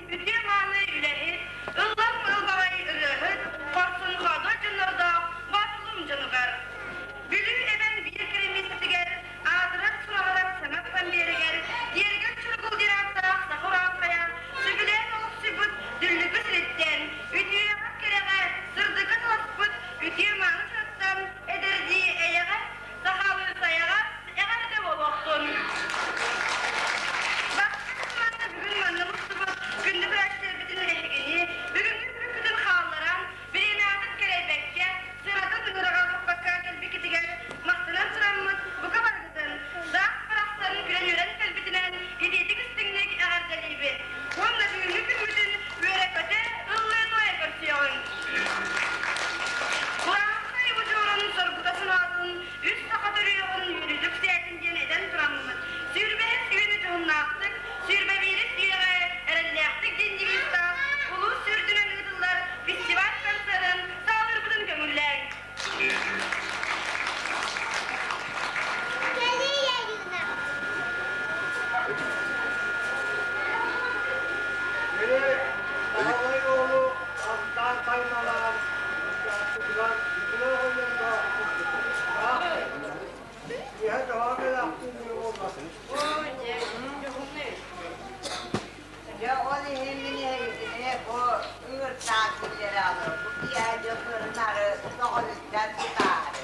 үтүө-мааны үлэһит, ыллам ылбаҕай ырыаһыт, хорсун хоодуот дьоннордоох Боотулум дьонугар. Бүлүү эбэн биир кэлимиэстэтигэр аатырар-сураҕырар саҥа тутан биэригэр Тиэргэн Чургул диэн ааттаах саха урааҥхайа сөбүлээн олохсуйбут Дүллүкү сириттэн, үтүөҕэ-кэрэҕэ, сырдыкка таласпыт үтүө-мааны дьонуттан эдэрдии эйэҕэс, сахалыы сайаҕас эҕэрдэ буолуохтун! Бастакы манна бүгүн манна мустубут күндү көрөөччүлэрбитин эһигини бүгүҥҥү күммүтүн хаалларан, бириэмэҕитин кэрэйбэккэ, сыратын ыҥыраҕа хаппакка кэлбиккитигэр махтанан тураммыт, бука барыгытын саас барахсан күлэн-үөрэн кэлбитинэн итиитик-истиҥник эҕэрдэлиибит уонна бүгүҥҥү күммүтүн үөрэ-көтө, ыллыы-туойа көрсүөҕүҥ! Урааҥхай удьуорун соргута санаатын үс саха төрүөҕүн үөрүүтүк сээтин диэн этэн тураммыт, сүүрбэһис үйэни дьоһуннаахтык, 21-ис үйэҕэ эрэллээхтик диэн девизтаах улуус үрдүнэн ыытыллар фестиваль концерын саҕалыырбытын көҥүллээҥ. Баһылай уолу астаан таймалаан, учаастагынан Ньукулай оҕонньорго Киэһэ тоһоон кэлээхтиин буолбатын. Дьэ, ол иһин мин эһигитини бу ыҥыртаан киллэрэ олорбут киэһэ дьон көрүнары көҕүлүттэн тутаары.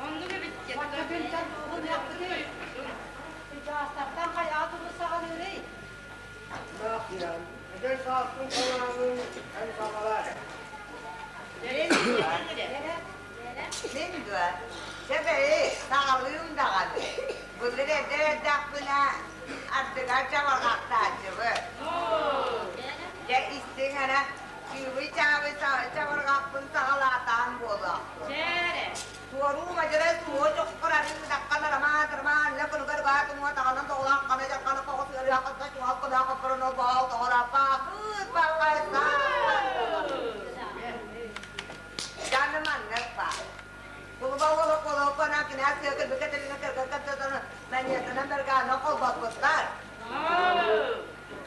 Оннук эбит Учаастактан хайаҕа тумус саҕалыырый? Наахтыйан, эдэр сааспын санаамын эн саҕалаа. Мин дуо? Чэ бэйи, саҕалыым даҕаны. Былыр эдэр эрдэхпинэ ардыгар чабырҕахтааччыбыт. Дьэ истиҥ эрэ, чыыбый-чаабый чабырҕахпын саҕалаатаҕым буолуохтун. Туоруу мадьара суо чоххор арыы даххан арамаан тырмаан лэ кылыгар баа тумуа таҕанан тоҕулаах хана дьаххана хоҕус ыарыах хатта чуһал кылаа хоппороно боол тоҕора паахыт баахай Дьаны маннык баар. Кулуба уола колоокона кинээс кыакырбыка тэринэ кыргыркаттатаны маньыатынан бэргаана холбоппуттар.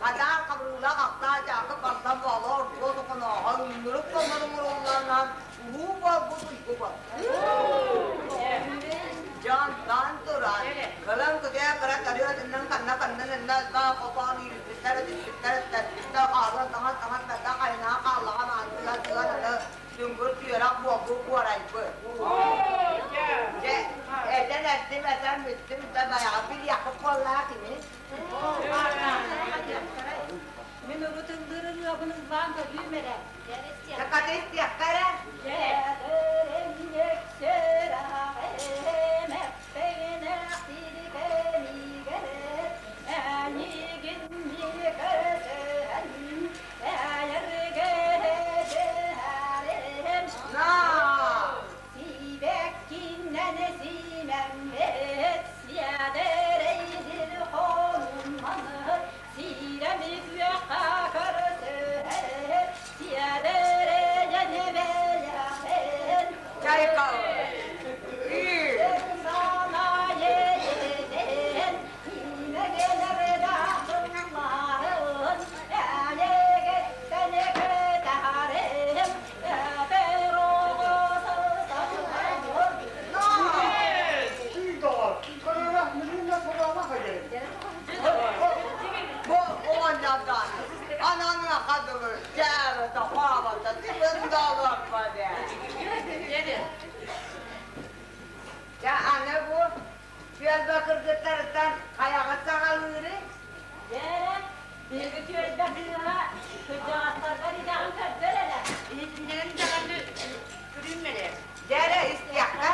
Хадаар хабырыылаах ахтаа дьаакы бартан боолоор туо тохонооһо үҥүрүк толлон уҥуруулларынан Улуу буолбут уйгу буолла. Дьонтон туран, кылын кутуйа кыра төрүөтүнэн ханна-ханна нынна ылбаа хотоон иирбиттэр, өтүппүттэр, өттөрбүттэр, хаалан таҥас таҥас тарда хайнаан хааллаҕа маантыга тыган аны дүҥүр түөрэх буолбут буорайбыт. Дьэ, этэн эттим, этэн бүттүм да байаҕа билиэххит буоллаах ини. Мин урут ыллыыр ырыабын ыллаан көрүүм эрэ. Сакаты истиэххэ эрэ. На! Сибэккиннэн симэммит сиэдэрэйдир хонумманыр сирэми күөххэ көрсөһөр сиэдэрэйэн бэйэҕин Чайка. Санаа имэгелер дахылларын әлегеттен көтәрем На! Түй доҕор, көрөрө мүлүннэ соролох эдэр. Бу оҕонньордоон ананна хадылы дьээбэтэ хообото тибын да олорбот ээ. Дьэ аны бу түөлбэ кыргыттарыттан хайаҕыт саҕалыырый? Дьээрэ, биһиги түөлбэ кыыһа кырдьаҕастаргар идэҕин көрдөр эрэ. Иһитиннэрэн даҕаны көрүүм эрэ. Дьээрэ истиэххэ.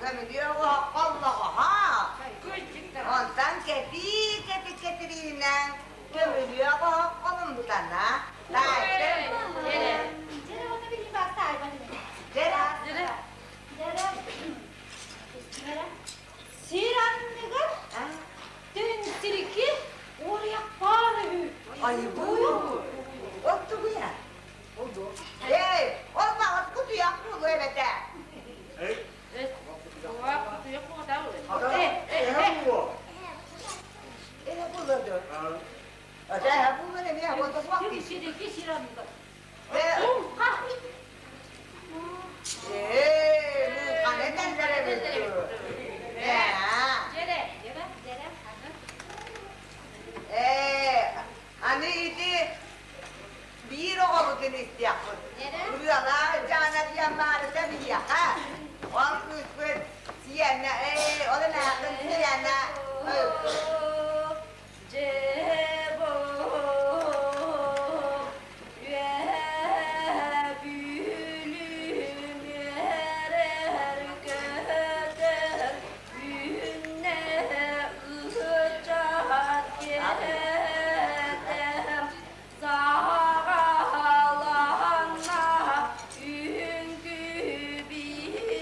Көмүлүөк оһоххо оллоҕоһо. Онтон кэтии-кэти кэтириинэн көмүлүөк оһоххо умтана таайдым. Дьэрэ. Сир анныгар түнтирики уоруйах баар үһү. Айбуу! Ол тугуя? Эй, ол баҕас кутуйах буолуо эбэтэ. Эһэ буолуо дуо? Ата эһэ буолуо эмиэ буолта суох дии. Сирики сир анныгар. Э, Муҥха. Ээ, муҥханы этэллэр эбит дуу. Ээ, ээ, аны ити биир оҕобутун истиэхпит. Ырыалаах Дьаана диэн баарыта биһиэхэ. Ол кыыспыт сиэнэ, ээ, ол эмээхсин сиэнэ. Саҕаланна үҥкүү-битии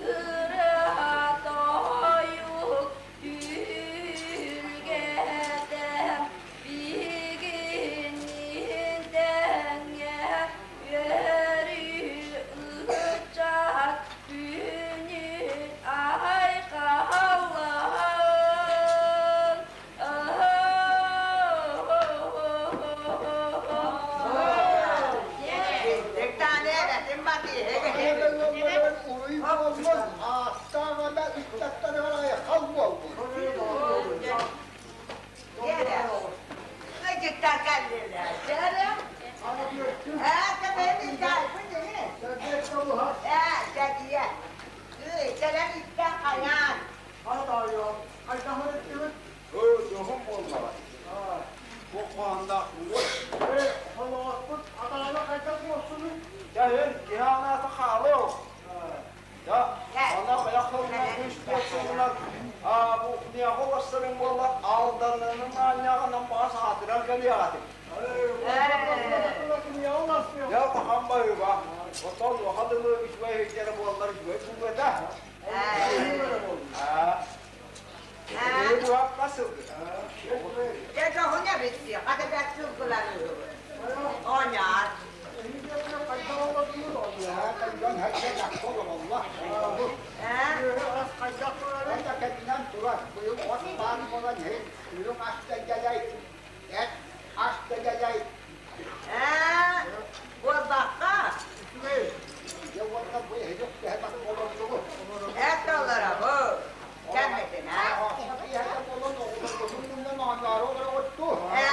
ырыа тойук түһүлгэтэ биһигинниин тэҥҥэ үөрүү ыччат күнүн айхаллаан. Ситтиктааны эбэтин батыыһы. Дьэрэ. Ыдьыттар кэллилэр. Дьэрэ. Ээ, тэбэйин илдьээппин ини. Ээ, дьэдьийэ. Ыы, кэлэн истэн хайаан. Ээ, дьэ, дьоһун эбит дии, хата бэрт сылгылар үһү. Оонньоор. Ээ, ээ, буолбакка. Эт олоробут. Кэммитин, аа? Ээ,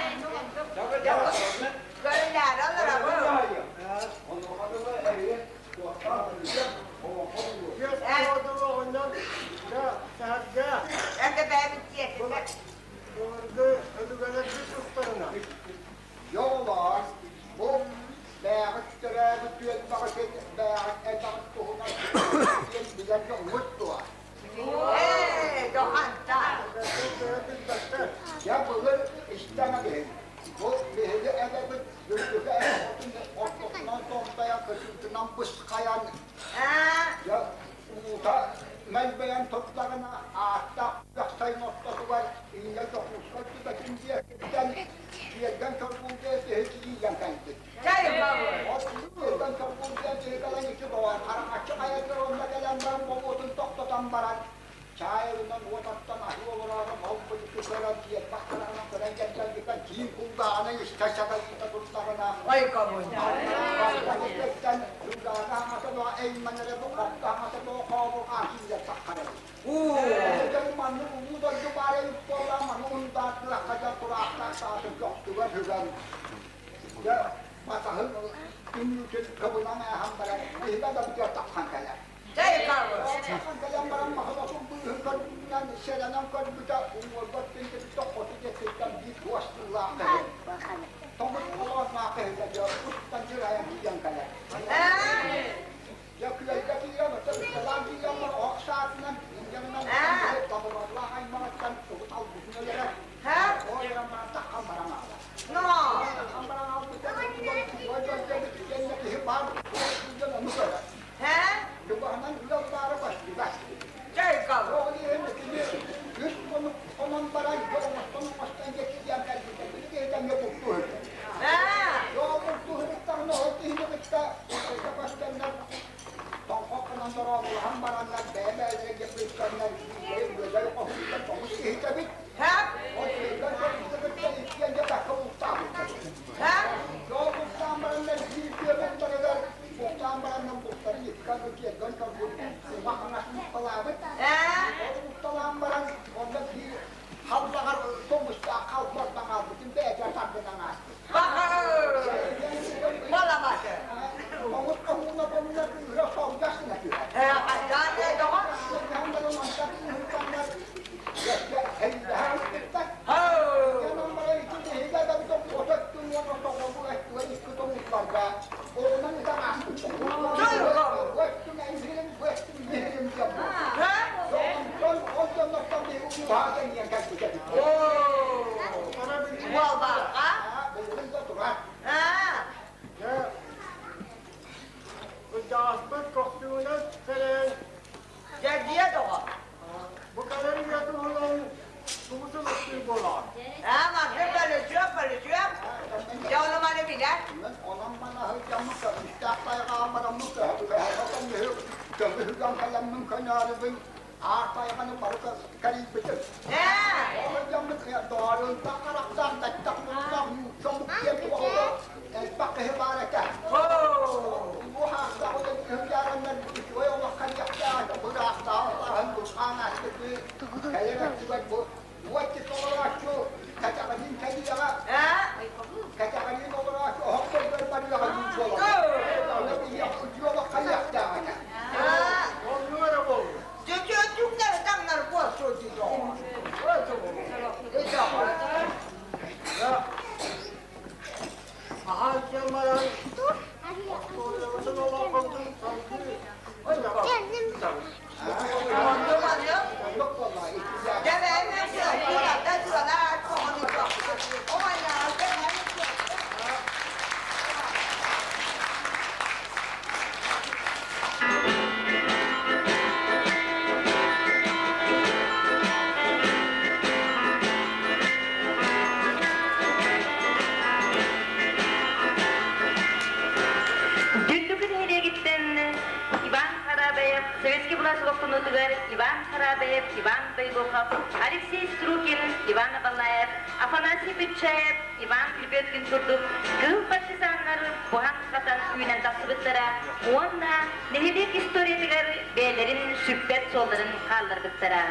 көрүлээри олоробут. Эт бэйэбит дьиэтигэр. Ээ, дохантан. Ээ, чай бабы. Ой, коммуна. Уу. Чай бабы. Ээ, Бараннар бэйэ-бэйэлэрэ диэн биирдэрин үөдэй хоһуттан тоҕус киһитэбит. Ол үөдэй хоһуттан иккиэн дьэ бакка бултаабыттар. Дьоо бултаан бараннар биир күөмэллэригэр бултаан бараннар бултарын икки аны тиэргэн көрбүт уҥа хаҥас мутталаабыт. Ол мутталаан баран онно биир халбаҕар тоҥустаах халбардан аалбытын бэйэтэ тардынан ааспыт. Тоҥус хоһууна болуна кыыһа солдьас гына түһэр. Кырдьаҕаспыт көхсүгүнэн сэлээн бу кэлэр үйэ туһунан тугу сылыктыыр буолаҕын? Онон манаһы дьаммыт көмүстээх тайҕаан бараммыт көмүһүгэн кэлэммин көнөөрүбүн аар тайҕаны бары кэрийбитим. Ол дьаммыт доҕорунтан харахтаах бэттэх муннах нуучча омук диэн туоҕа элбэх киһи баар этэ. Улуу хаастаах үлэһит үчүгэй олох харыйахтаах быраахтаах таһын булхаан ааспыты кэлэр өттүгэр бу уотти толорооччу кэтэҕиниин кэлиэҕэ кэтэҕиниин олорооччу оһох көрдөр барыаҕа дии буолар. Үтүө олох хайыахтаах этэ. Оннук эрэ буоллун. Аһаан сиэн баран остуоруйабытын олоҥхобутун салгыы ыытабыт. Оннук буолла иккисэ. Дүллүкү нэһилиэгиттэн Иван Харабаев, Советский былаас олохтонуутугар Иван Харабаев, Иван Бойлохов, Алексей Струкин, Иван Абалаев, Афанасий Петчаев, Иван Лебедкин курдук кыыл партизаннар буһан-хатан үүнэн тахсыбыттара уонна нэһилиэк историятыгар бэйэлэрин сүппэт суолларын хаалларбыттара.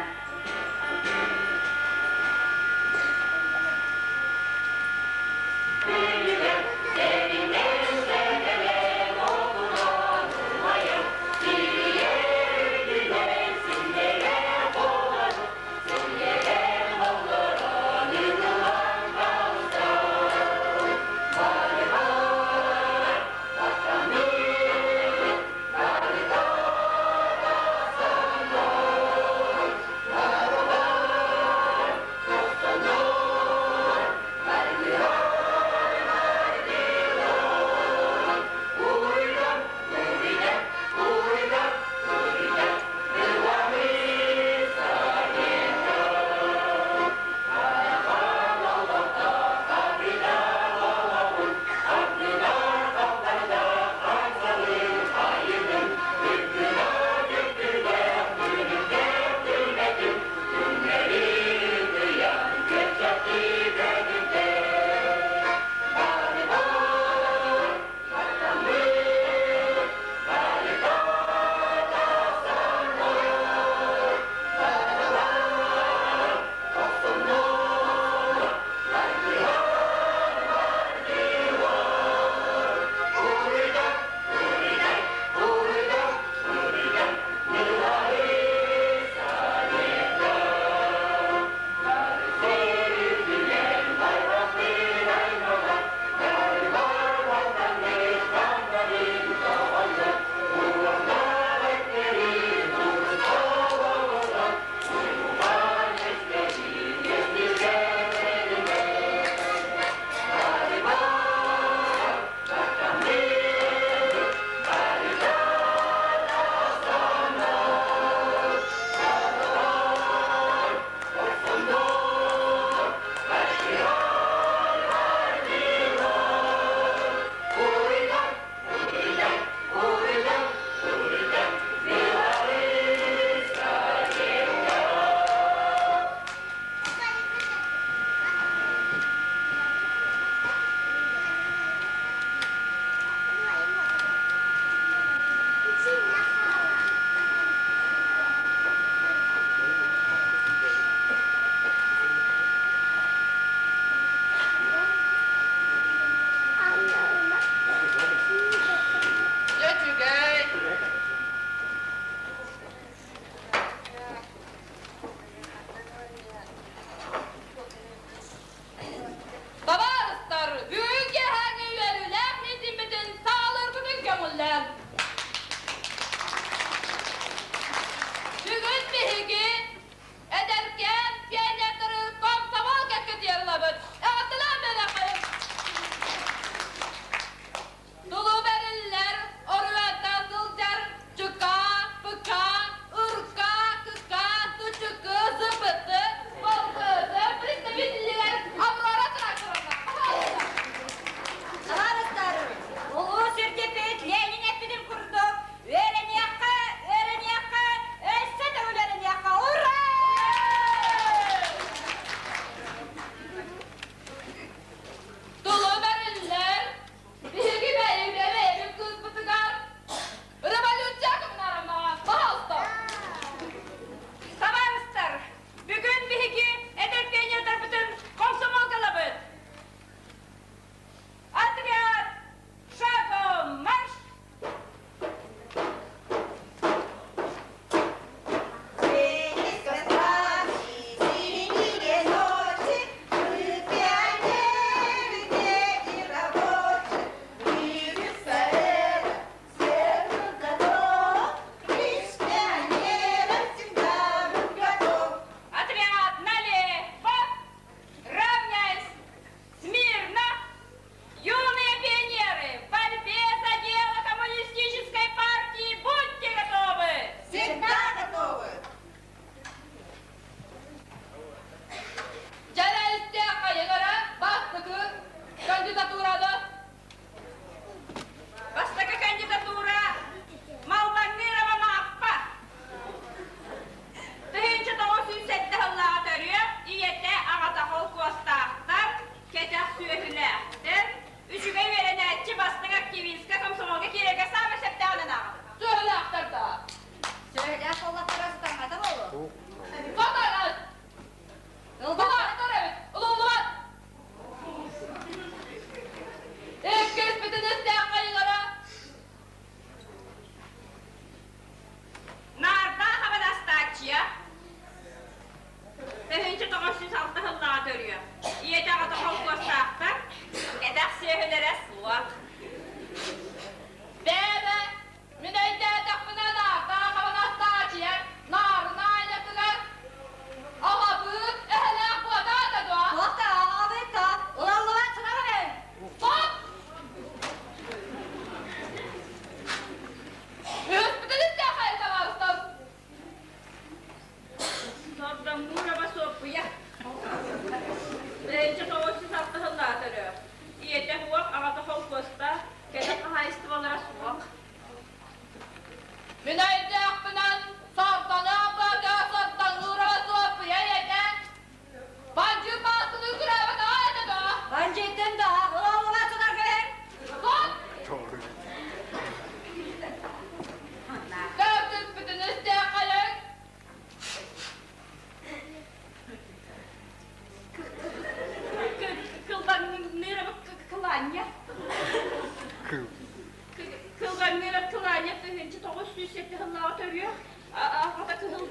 төрүөх, аҕата кыһыл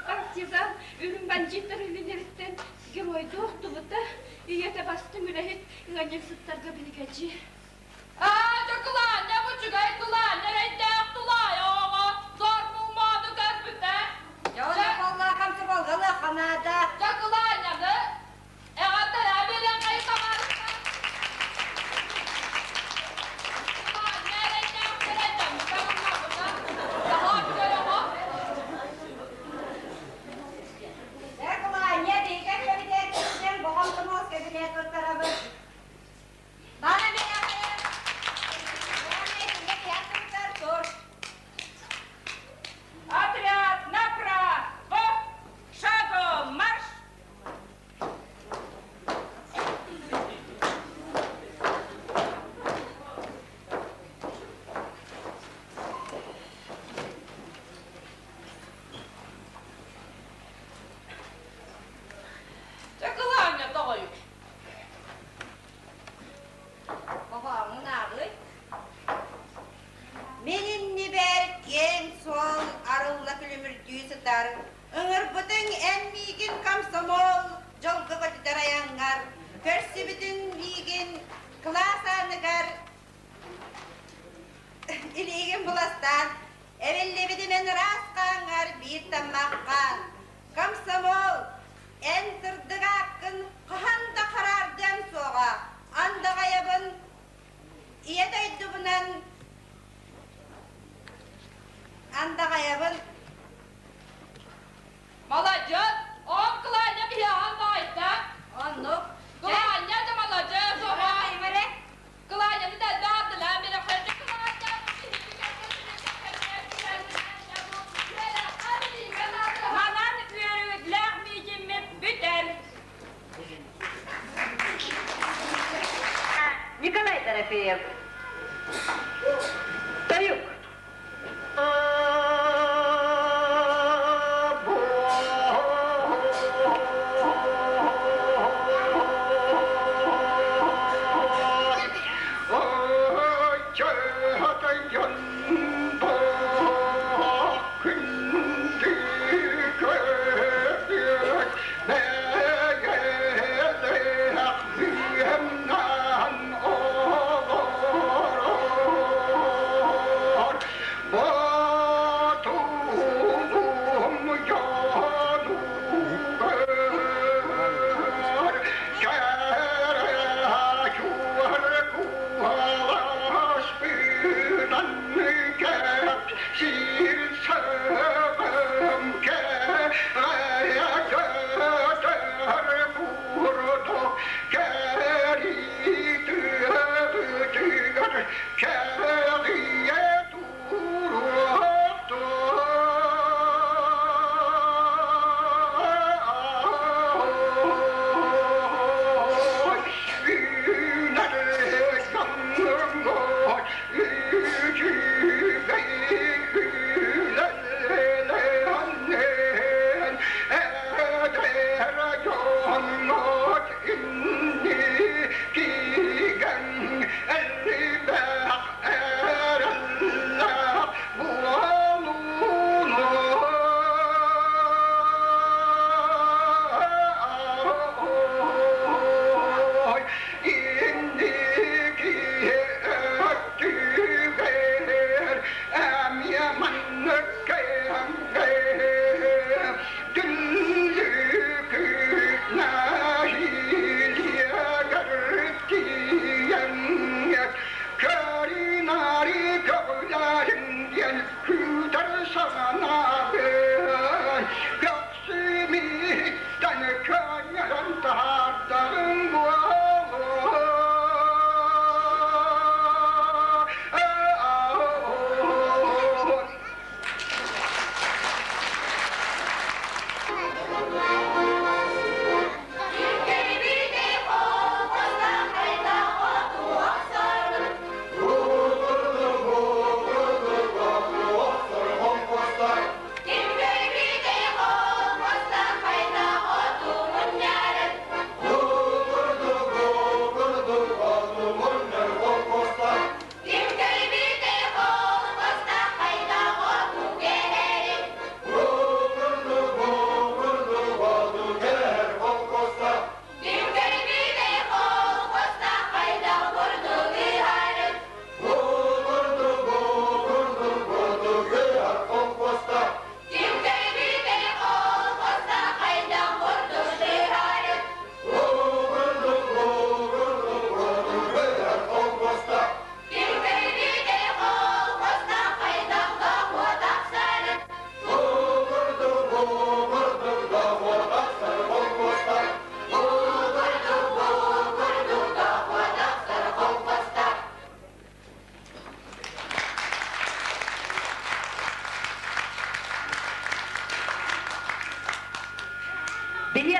партизан, үрүҥ бандьыыттар үлэлэриттэн геройдуу охтубута, ийэтэ бастыҥ үлэһит ыанньыксыттарга биригэдьиир. Аа, дьокулаанньа бу үчүгэй тулаанньа эрэйдээх тулаайа оҕо сор-муҥмааны көрбүтэ. Дьэ, боллаахам сыбалгалыахха наада. Дьокулаанньаны эҕэрдэлээ биэриэххэй табаарыстар. Тулаанньа эрэйдээх эрэйдэммитэ муҥнаммыта. Наһаа үчүгэй оҕо. Дьокулаанньа биһиги кэбиниэт боҕомтомуос кэбиниэт туттарабыт. Бана биэрэххэ. Отряд направо! Шагом марш! Дьакылаанньа тоҕойук. Хоһооҥун ааҕый. Мин иннибэр киэҥ суол арылла күлүмүрдүү сытар. Ыҥырбытыҥ эн миигин комсомол дьолго көтүтэр айаҥҥар, көрсүбүтүҥ миигин кылаас ааныгар илиигин буластаан, эбиллибитим эн ыраас хааҥҥар биир таммаххаан. Комсомол, эн сырдык ааккын хаһан да хараардыам суоҕа, андаҕайабын Ийэ дойдубунан андаҕайабын. Молодец! Он Кланя биһиэхэ баайда. Оннук. Кланя да молодец, оҕо. Кланяны да элбэх бирэхэрди Кланя Манан үөрүүдлээх миитиммит бүтэр. Николай Дорофеев. Тойук.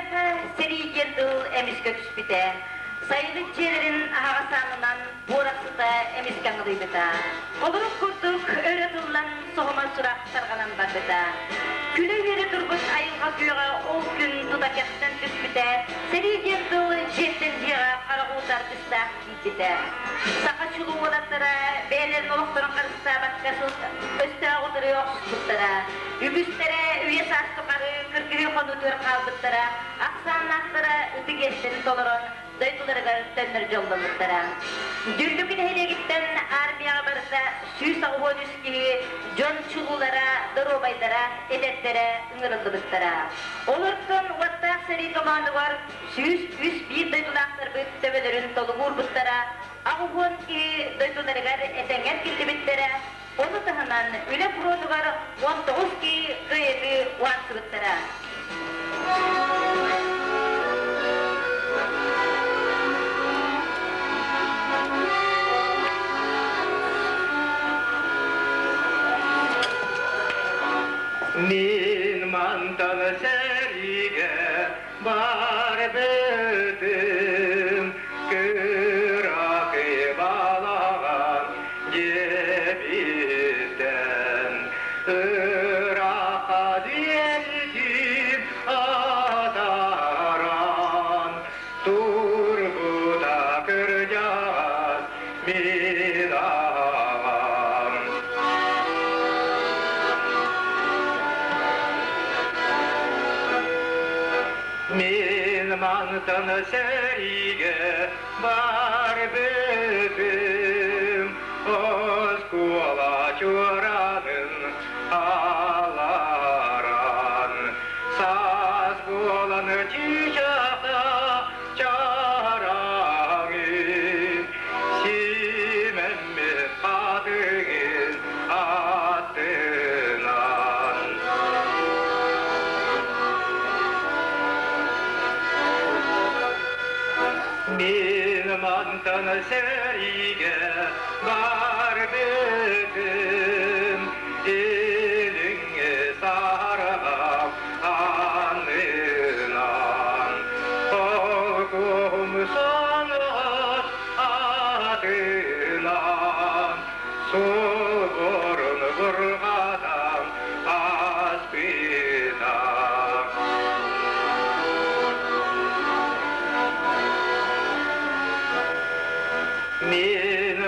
Үрэххэ сэрии диэн тыл эмискэ түспүтэ. Сайылык дьиэлэрин аһаҕас аанынан буорах сыта эмискэ аҥылыйбыта. Холорук курдук өрө тыллан соһумар сурах тарҕанан барбыта. Күлэ-үөрэ турбут айылҕа күөҕэ ол күн тута кэхтэн түспүтэ, сэрии диэн тыл дьиэттэн дьиэҕэ харах уута аргыстаах киирбитэ. Саха чулуу уолаттара бэйэлэрин олохторун харыстаабакка өстөөх утары охсуспуттара. Үгүстэрэ үйэ-саас тухары кыргыһыы хонуутугар хаалбыттара, ахсааннаахтара ытык иэстэрин толорон дойдуларыгар төннөр дьолломмуттара. Дүллүкү нэһилиэгиттэн армияҕа барыта 183 киһи дьон чулуулара, доруобайдара, эдэрдэрэ ыҥырыллыбыттара. Олортон уоттаах сэрии толоонугар 103 биир дойдулаахтарбыт төбөлөрүн толугу уурбуттара, 80 киһи дойдуларыгар этэҥҥэ киллибиттэрэ, ону таһынан үлэ фронугар 19 киһи кыайыыны уһансыбыттара. Мин мантан сэриигэ барбытым, кыракый балаҕан диэбиттэн, ыраахха диэрдим атааран, турбута кырдьаҕас мин аҕам. Мин мантан сэриигэ барбытым, оскуола чуораанын алааран, саас буолан чыычаахта чараҥын, симэммит хатыҥын аттынан. Мин мантан сэриигэ барбытым, илиҥҥи саһарҕам аннынан, холкум соҥоос атынан, субурун бурҕатан ааспыта. Мин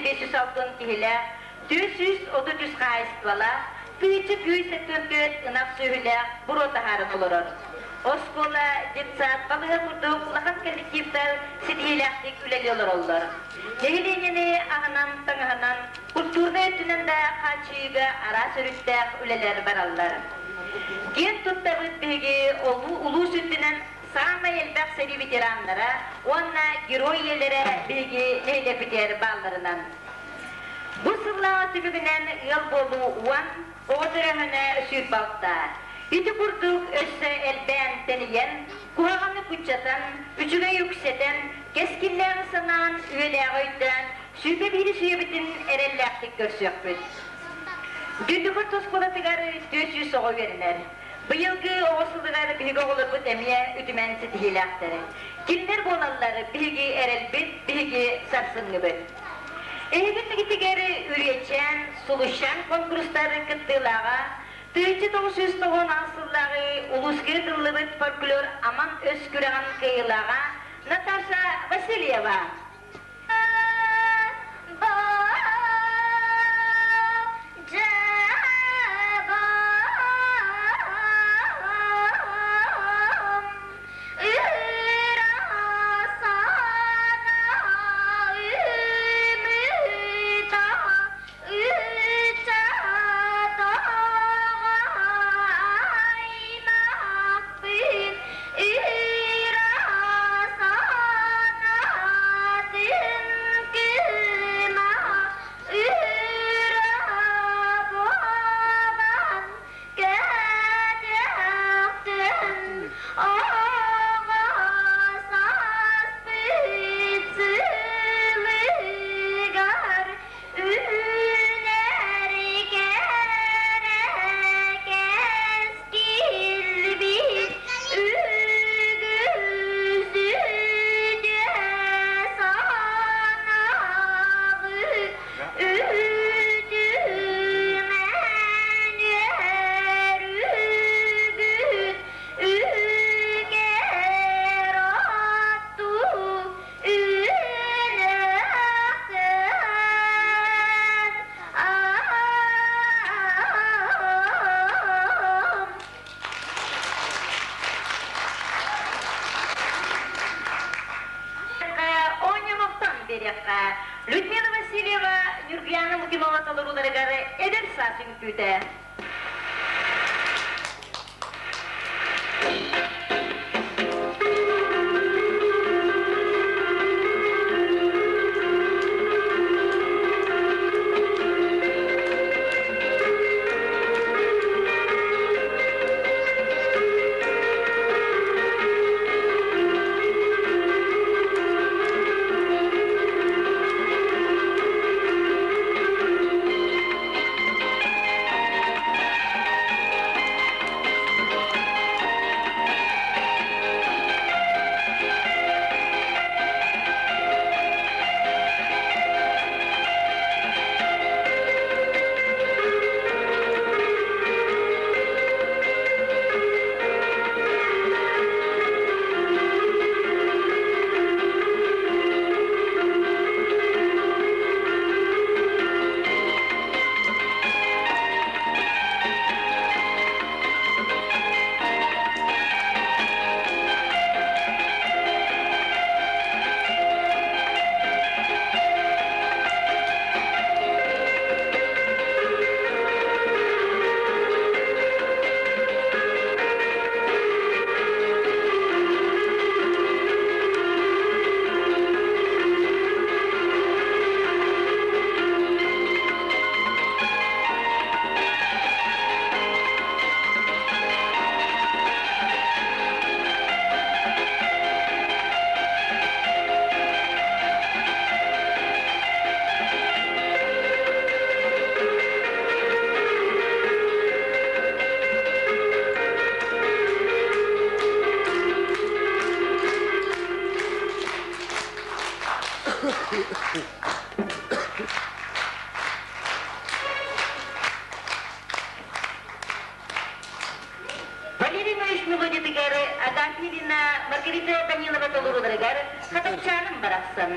560 киһилээх, 433 хаһаайыстыбалаах, 1174 ынах сүөһүлээх буруо таһааран олорор. Оскуола, детсад, балыыһа курдук улахан коллективтар ситиһиилээхтик үлэлии олороллор. Нэһилиэнньэни аһынан, таҥаһынан, культурнай өттүнэн да хааччыйыыга араас өрүттээх үлэлэр бараллар. Киэн туттабыт биһиги улуус үрдүнэн саамай элбэх сэрии ветераннара уонна герой ийэлэрэ биһиги нэһилиэкпитигэр баалларынан. Бу сыллааҕы түмүгүнэн ыал буолуу уон, оҕо төрөөһүнэ 26. Ити курдук өссө элбээн тэнийэн, куһаҕаны куччатан, үчүгэй үксэтэн, кэскиллээҕи санаан, үйэлээҕи өйдөөн, 21 сүүйэбитин эрэллээхтик көрсүөхпүт. Дүдүкүр оскуолатыгар 400 оҕо үөрэнэр. Быйылгы оҕо сылыгар биһиги оҕолорбут эмиэ үтүмэн ситиһиилээхтэр. Кинилэр буолаллар биһиги эрэлбит, биһиги сарсыҥҥыбыт. Эһиги мигитигэр Үрүйэчээн, Сулусчаан конкурстар кыттыылааҕа 1998 сыллааҕы улууска ыытыллыбыт фольклор Аман өс күрэҕин кыайыылааҕа Наташа Васильева. Людмила Васильева Нюргуяна Лукинова толорууларыгар эдэр саас үҥкүүтэ. Валерий Ноевич мелодиятыгар Агафьевна Маргарита Данилова толорууларыгар Хатылчааным барахсан.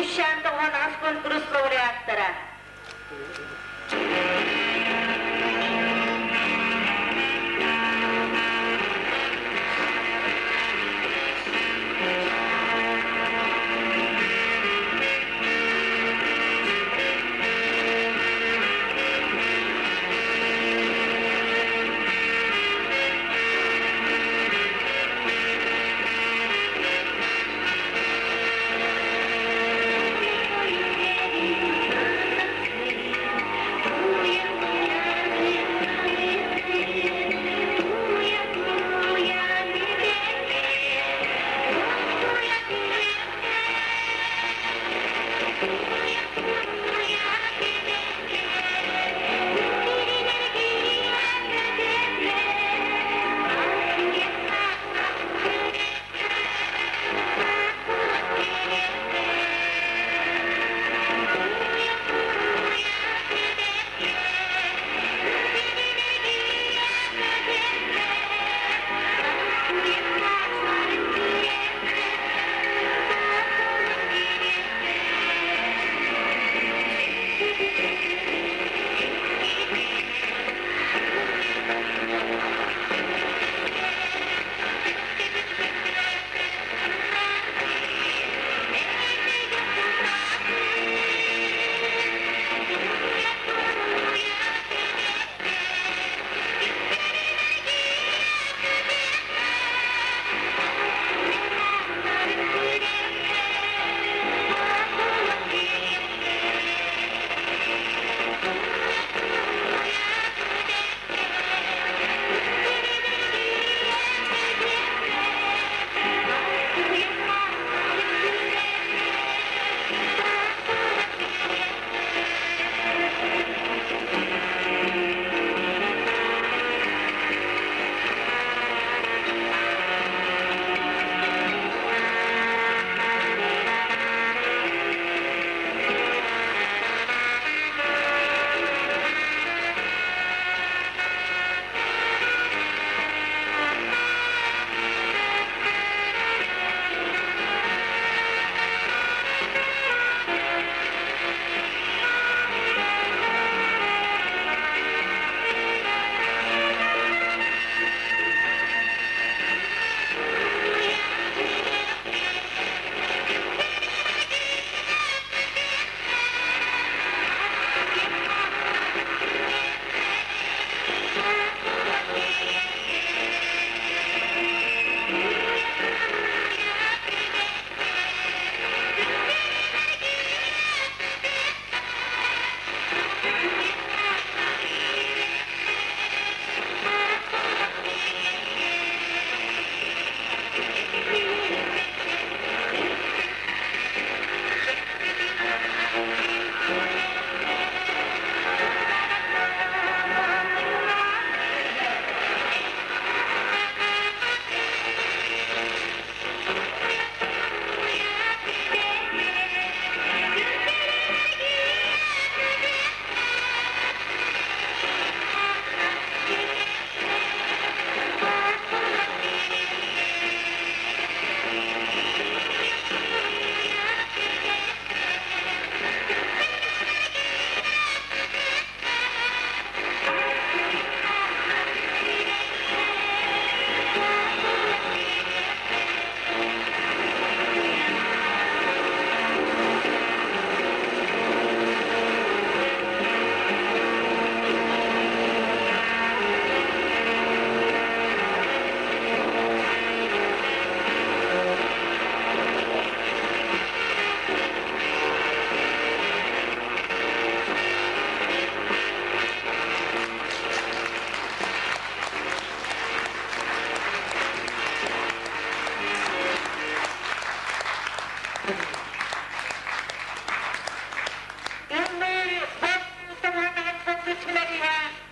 198 куонкурус лауреаттара.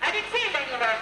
Алексей Данилов.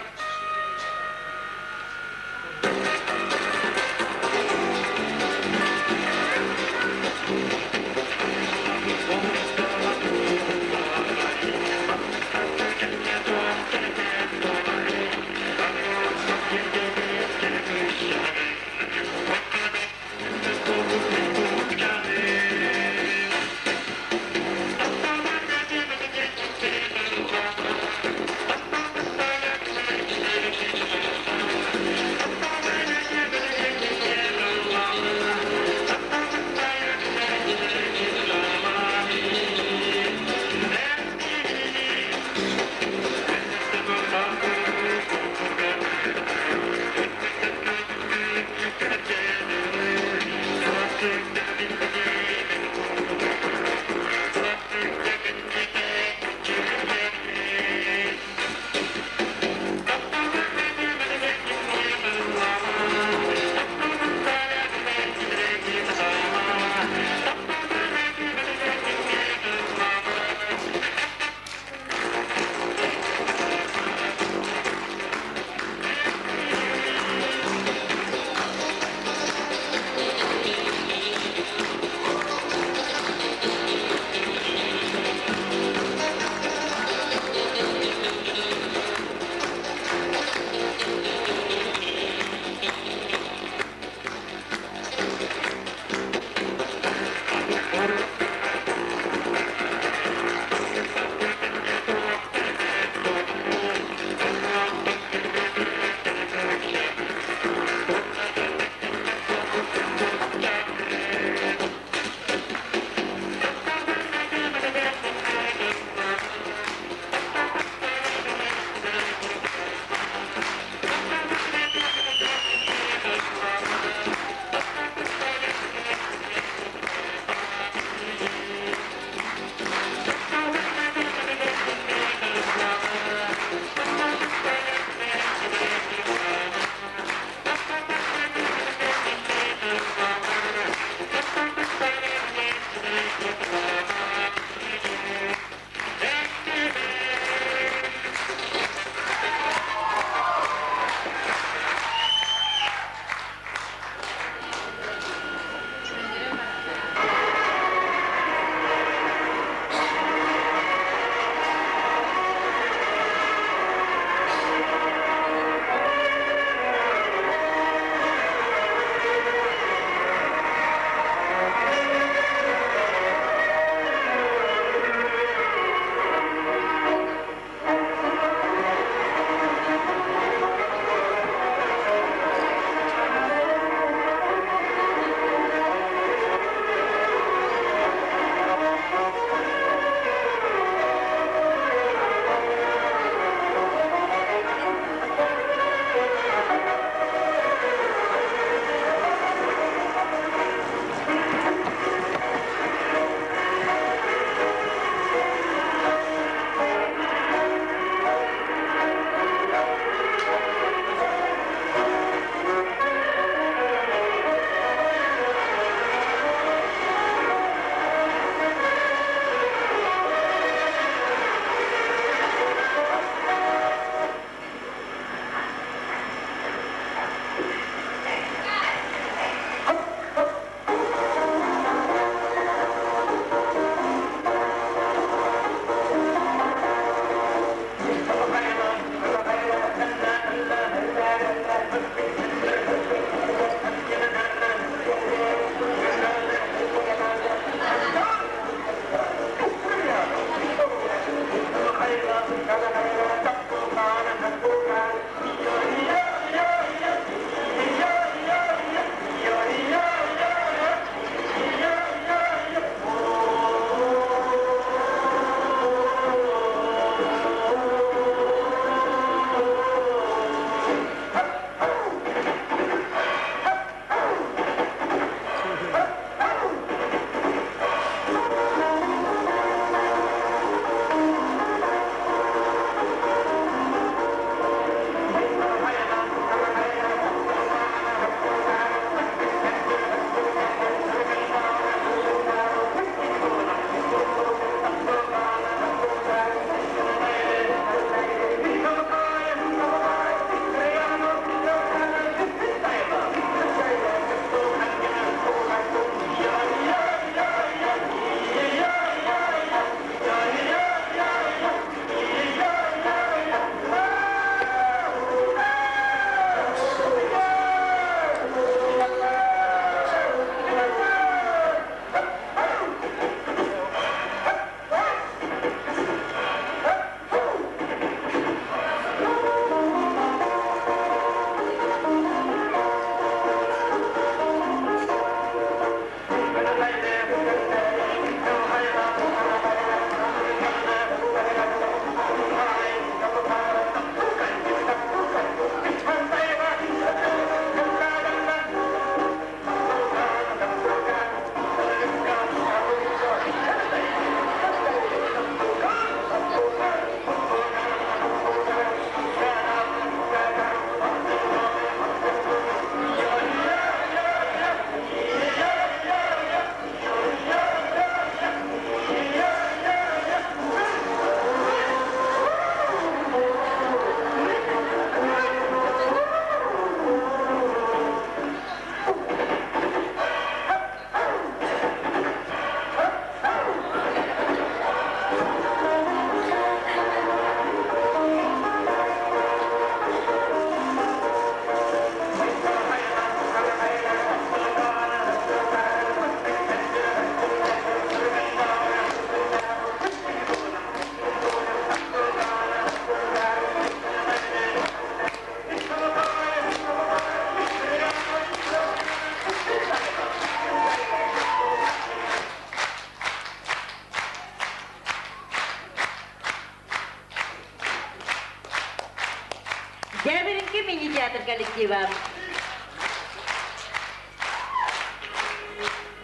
Коллектива.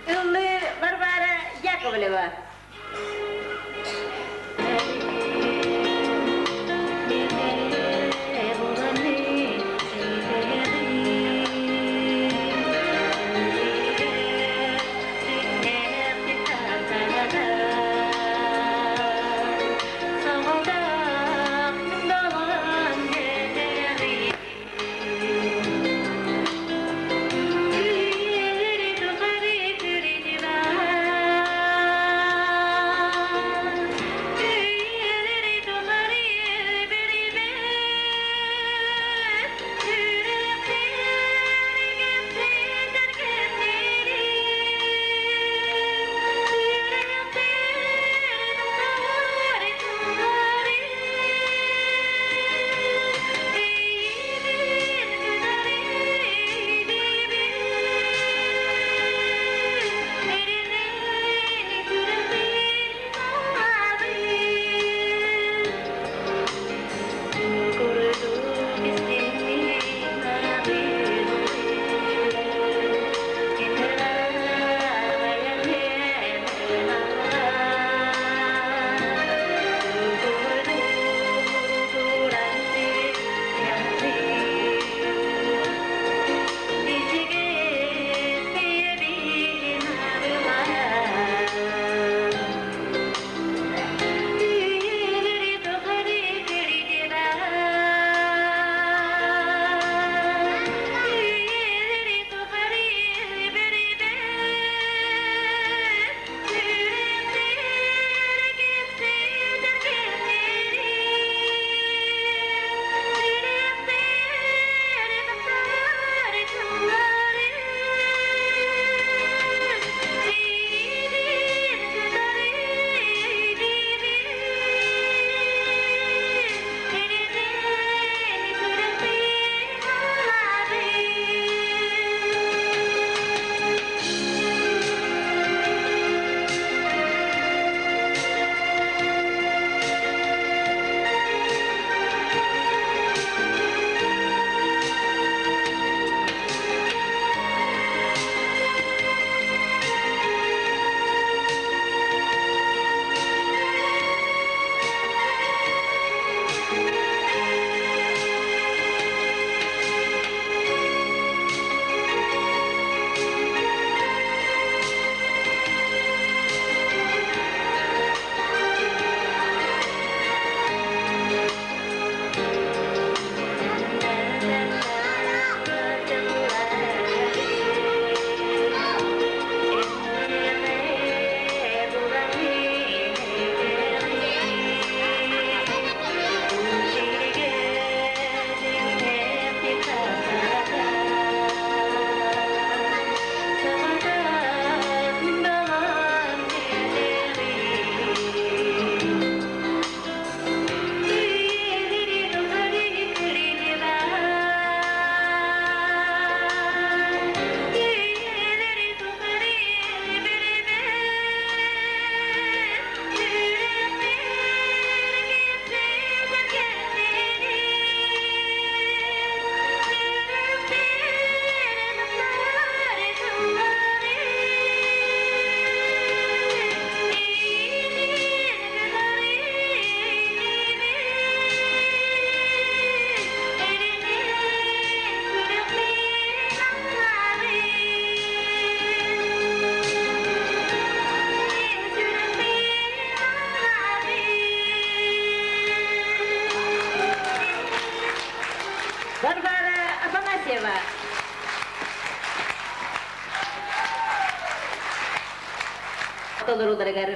Ыллыыр Варвара Яковлева. Варвара Афанасьева. Толоруларыгар.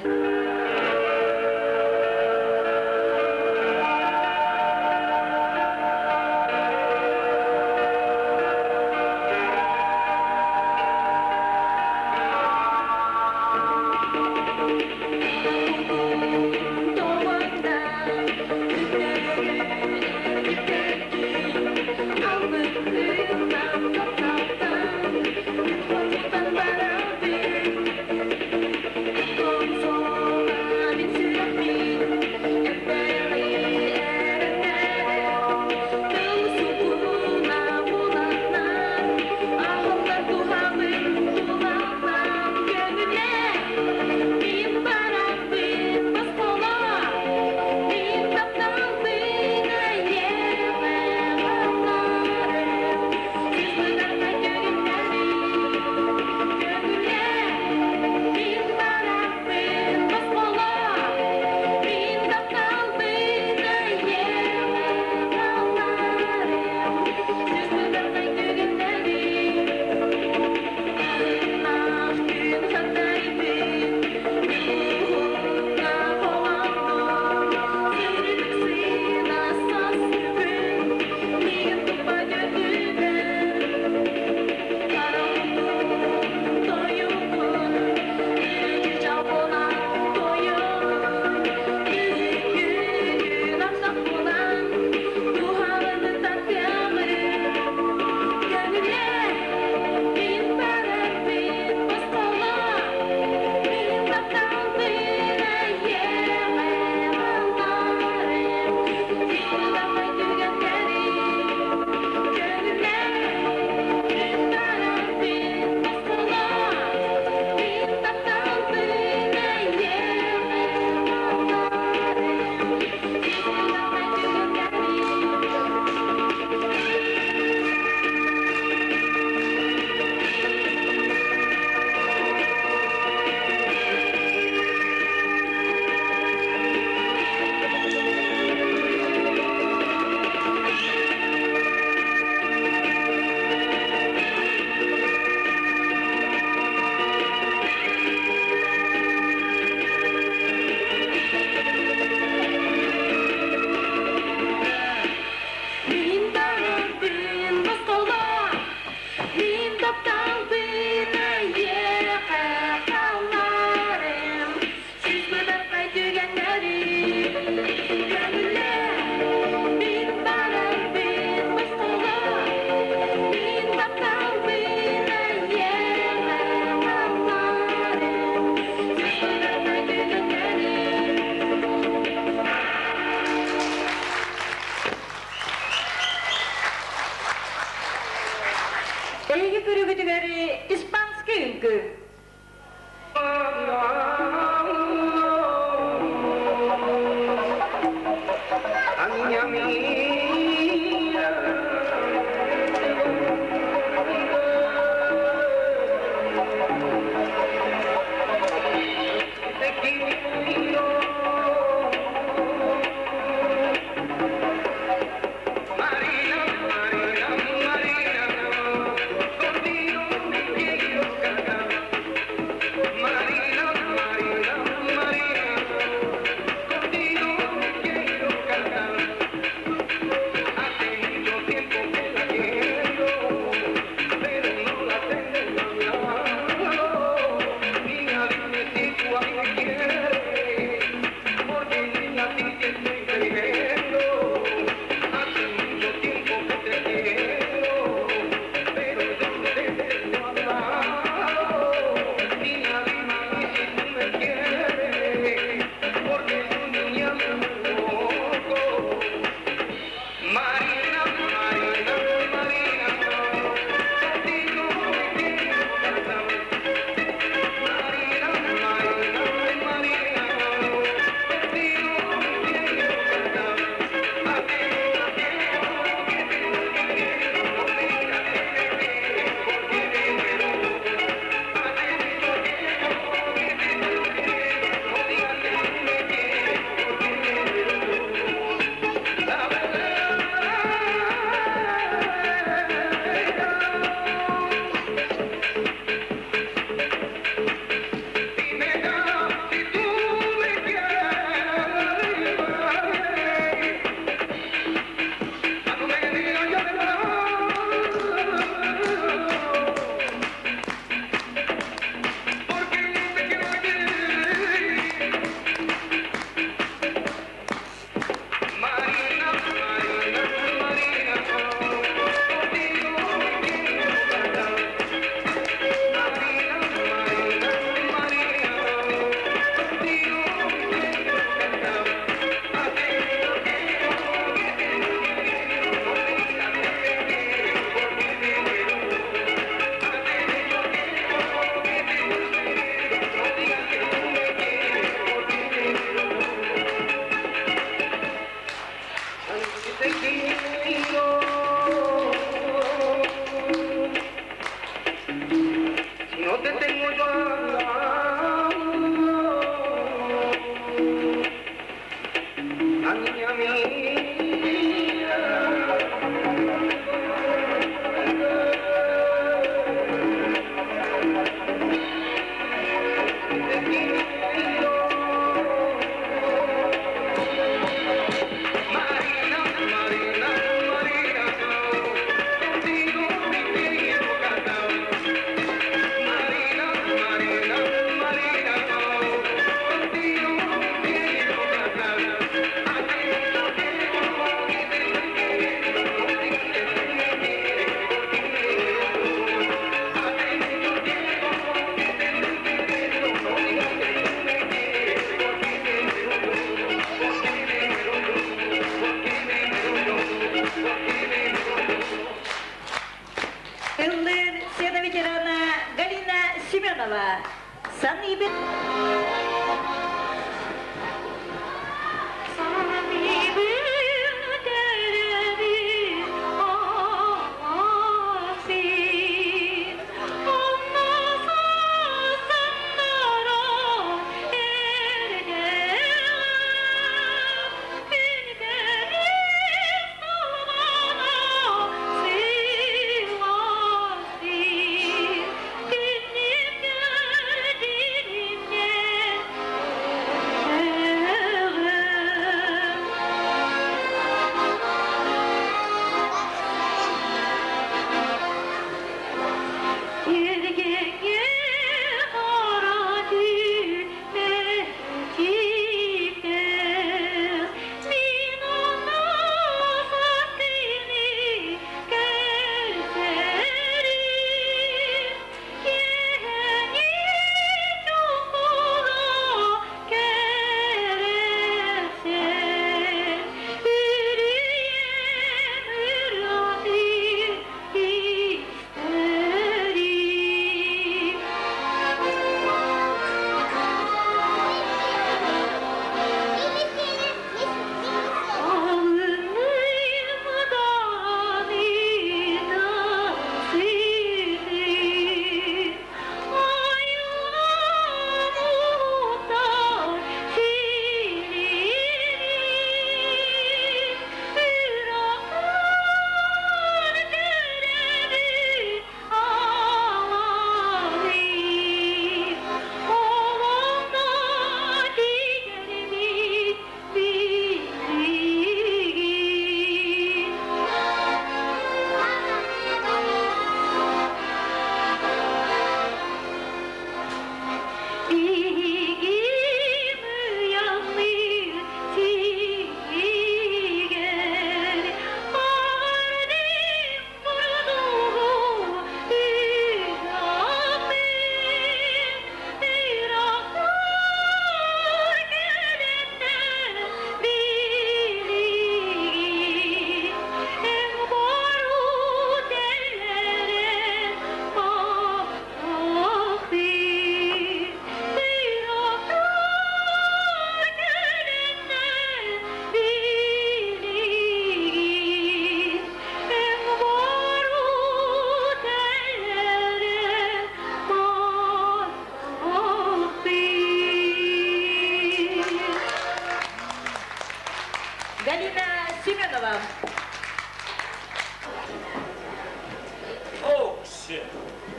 Ок-сиэ,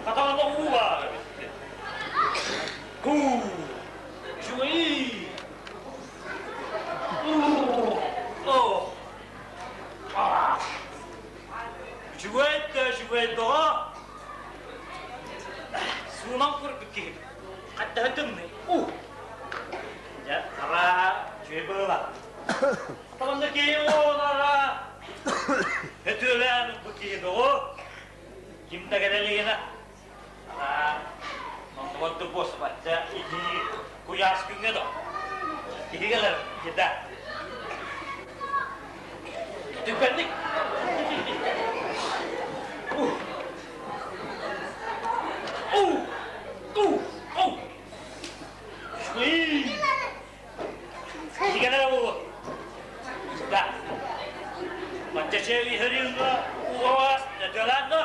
хатаҕына уу баар эбит. Һуу, үчүгэй. Оо. Үчүгэй да үчүгэй доҕо. Суунан курдук киһи. Хаттаһа тымныы. Уу. Дьэ, араа, үчүгэй быһыылаах. Хатаҕында киһи оонара. Өтүөлээн ылбыт киһи доҕо. Ким да кэлэ илигинэ. Араа, оннугар буосубачча итии куйаас күҥҥэ да. Киһи кэлэр, да. Түргэнник. Уу! Уу! Уу! Киһи кэлэрэ буолуо. Да. Бачча чэй иһэрин уоҕа өтөлөөн да.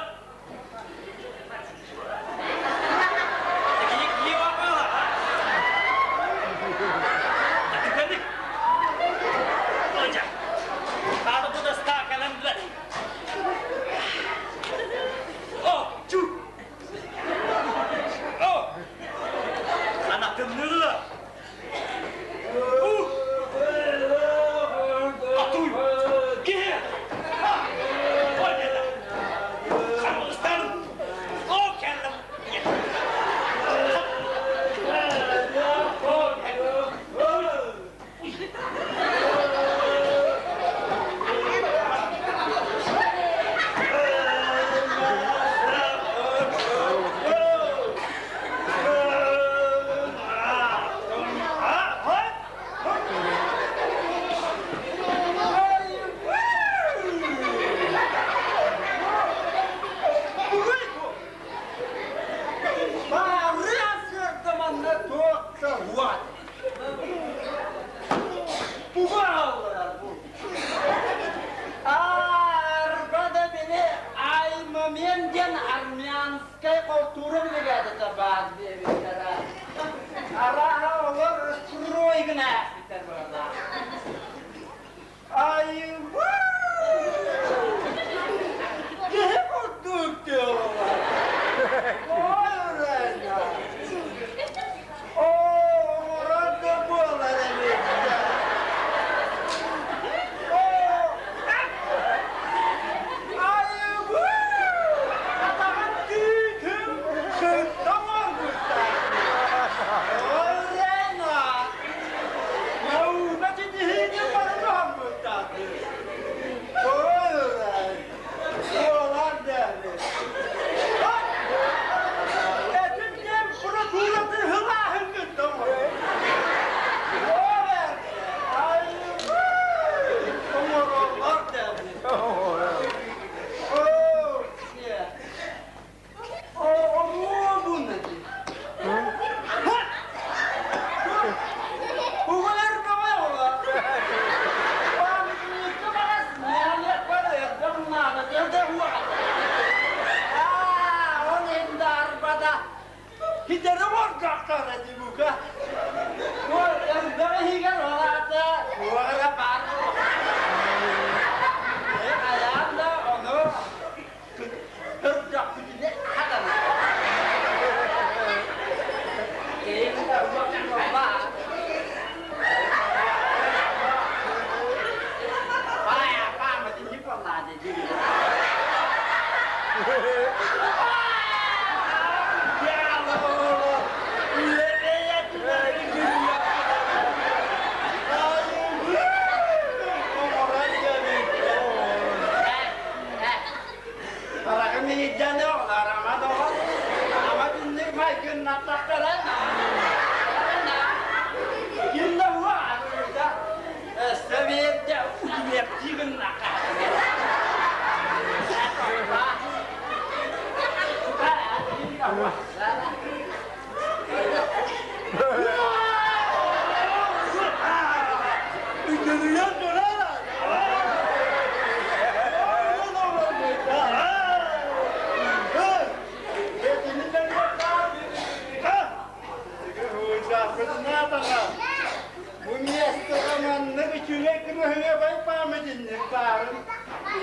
Үчүгэй кыраһыабай пааматынньык баарын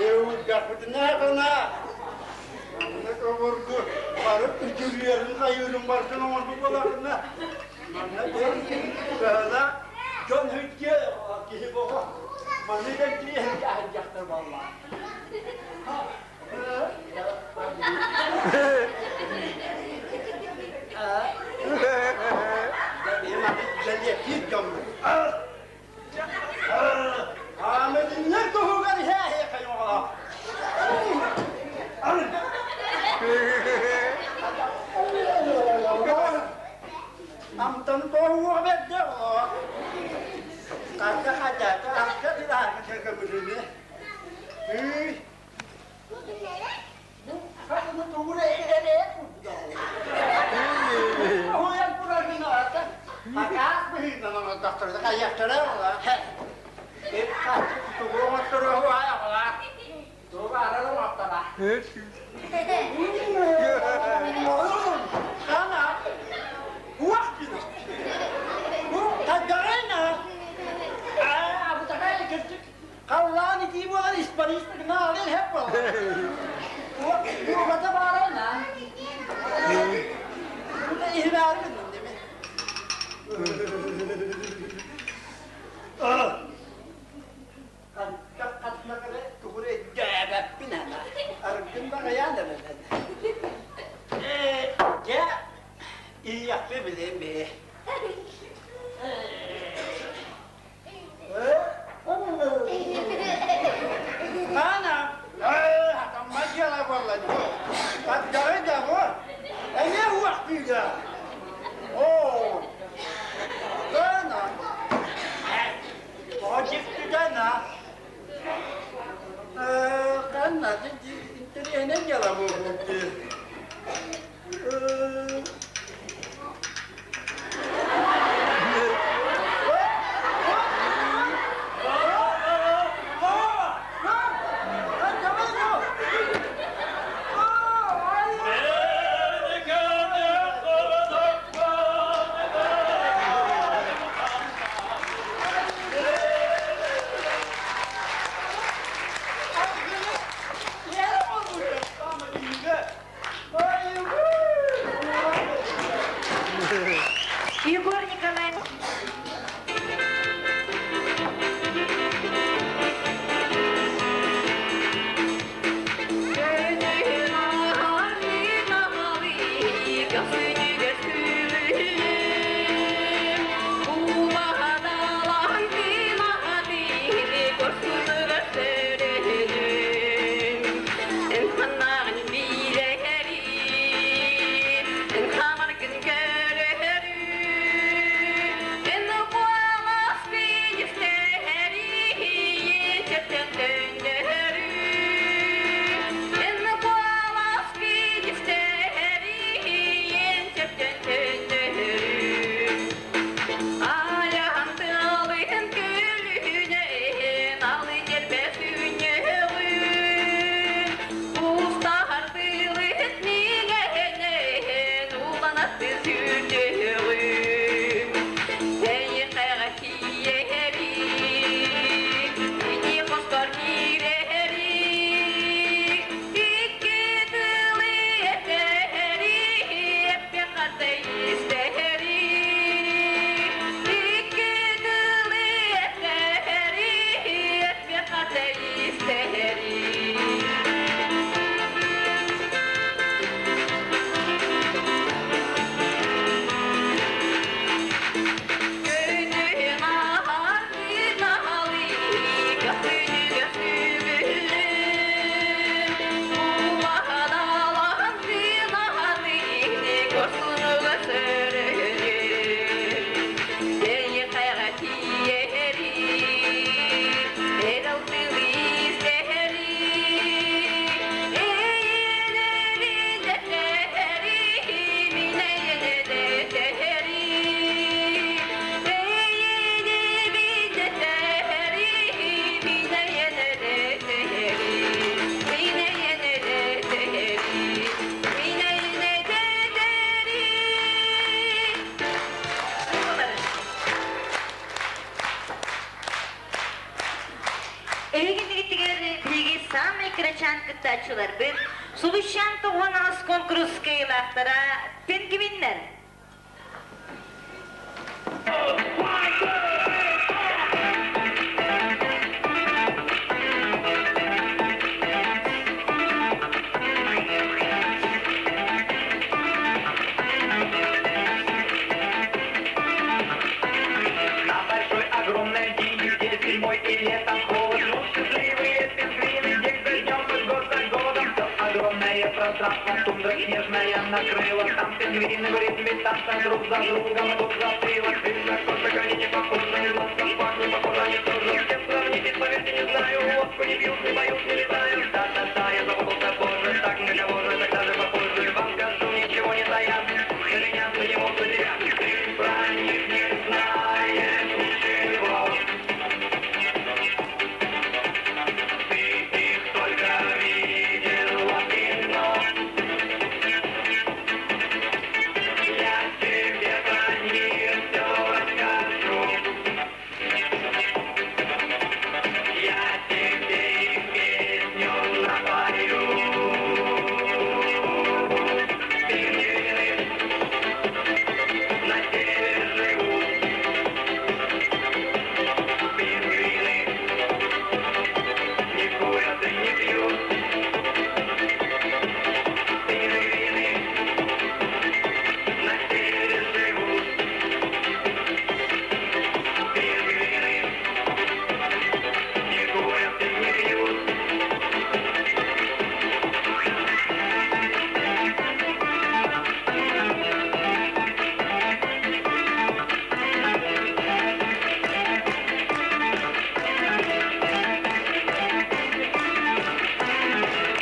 Еугаппытына маннык обургу бары үтүрүйэрин хайыырын барытын оҥорбут буолахына манна кыһана дьон үрдүө киһи боҕо маннык эрдиэһин аһырдьахтар буолла. Бэлиэтиир дьоммут. Аамединнер туһугар иһээһи хайоҕолоох. Амтан тоһуга бэрдэ Хата хата хата тилаһа көмүлүнэ. Халлаан итии буолан испарист гына алын хеп буолар. Туохата баарай на. Bunu ihbar edin değil mi? кырачаан кыттааччыларбыт Сулусчаан 98 куонкурус кыайыылаахтара Пингвиннэр. На большой огромной льдине, где зимой и летом холод, жгут счастливые пингвины, день за днем и год за годом. Все огромное пространство тундра снежная накрыла, там пингвины в ритме танца друг за другом идут затылок. И на кошек они не похожи, на собак не похожи, они тоже. С кем сравнить их, поверьте, не знаю, водку не пьют, не поют, не летают. Да-да-да, я запутался, боже, так на кого же тогда же похожи? Вам скажу, ничего не тая, на меня, на него, на тебя. Ты про них не знаешь ничего. Ты их только видела в кино. Я тебе про них все расскажу. Я тебе их песню напою. Пингвины на севере живут. Пингвины не курят и не пьют. Пингвины на севере живут. Пингвины не курят и не пьют.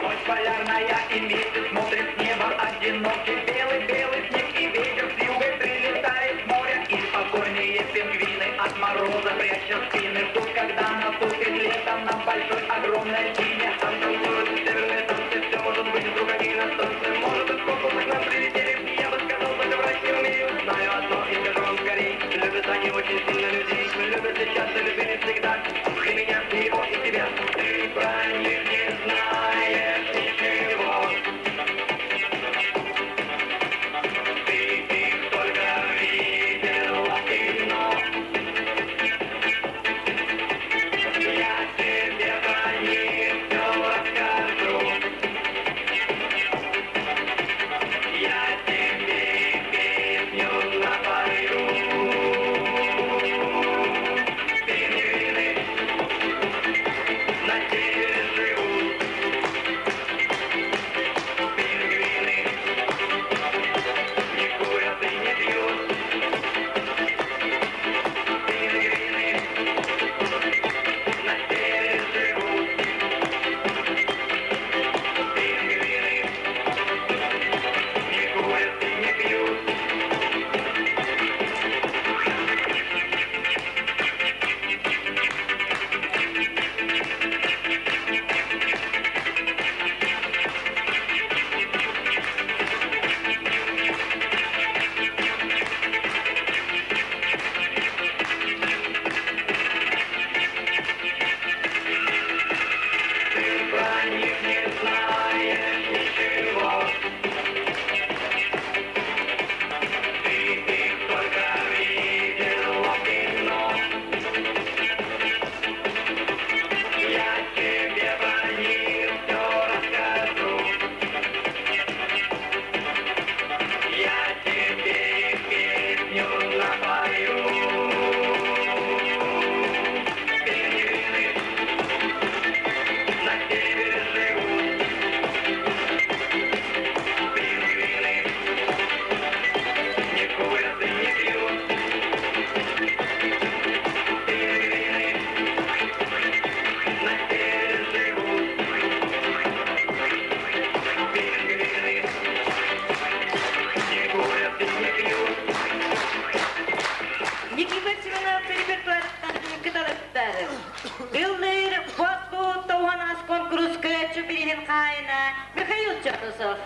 Ночь полярная и месяц смотрит с неба одинокий. Белый-белый снег и ветер с юга прилетает с моря. И спокойные пингвины от мороза прячут спины. Ждут, когда наступит лето на большой огромной льдине. Там танцуют северные танцы, все может быть, вдруг они на солнце. Может, из космоса к нам прилетели, я бы сказал, только врать не умею. Знаю одно и скажу вам скорей, любят они очень сильно людей. Любят сейчас и любили всегда, и меня, и его, и тебя. Ты про них не знаешь ничего. Ты их только видела в кино. Я тебе про них все расскажу. Я тебе их песню напою. Пингвины на севере живут. Пингвины не курят и не пьют. Пингвины на севере живут. Пингвины не курят и не пьют. Ты про них не знаешь ничего. Ты их только видела в кино. Я тебе про них все расскажу. Я тебе их песню напою. Пингвины на севере живут. Пингвины не курят и не пьют. Пингвины на севере живут. Пингвины не курят и не пьют. Никифор Семенов репертуарыттан кыталыктар. Ыллыыр Боотулуу 98 куонкурус көрөөччү бирииһин хаһаайына Михаил Чотосов.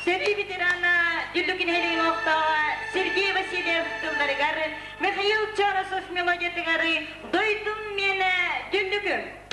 Сэрии ветерана Дүллүк нэһилиэгин олохтооҕо Сергей Васильев тылларыгар, Михаил Чоросов мелодиятыгар «Дойдум миэнэ Дүллүкүм».